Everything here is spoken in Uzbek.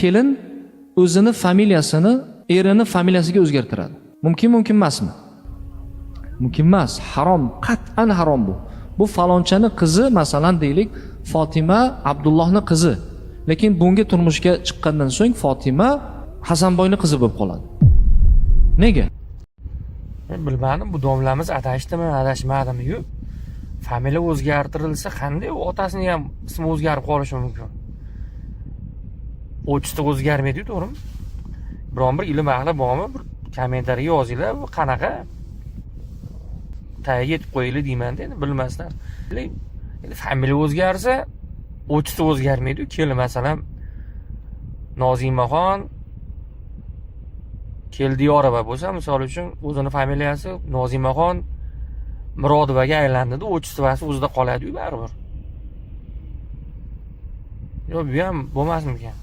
Kelin o'zini familiyasini erini familiyasiga o'zgartiradi. Mumkin, mumkin emasmi? Mumkin emas, harom, qat'an harom bu. Bu falonchani qizi, masalan, deylik, Fotima Abdullohni qizi. Lekin bunga turmushga chiqqandan so'ng Fotima Hasanboyni qizi bo'lib qoladi. Nega? Men bilmadim, bu domlamiz adashdimi, adashmadimi. Yo'q, familiya o'zgartirilsa, qanday u otasini ham ismi o'zgarib qolishi mumkin? Отчество o'zgarmaydiyu, to'g'rimi? Biron bir ilm ahli bormi, bir kommentariy yozinglar. Bu qanaqa, tagiga yetib qo'yaylik deymanda endi bilmasdan. Endi familiya o'zgarsa, отчество o'zgarmaydiyu. Kelin, masalan, Nozimaxon Keldiyorova bo'lsa, misol uchun, o'zini familiyasi Nozimaxon Murodovaga aylandida, отчество si o'zida qoladiyu baribir. Yo'q, bu ham bo'lmasmikan?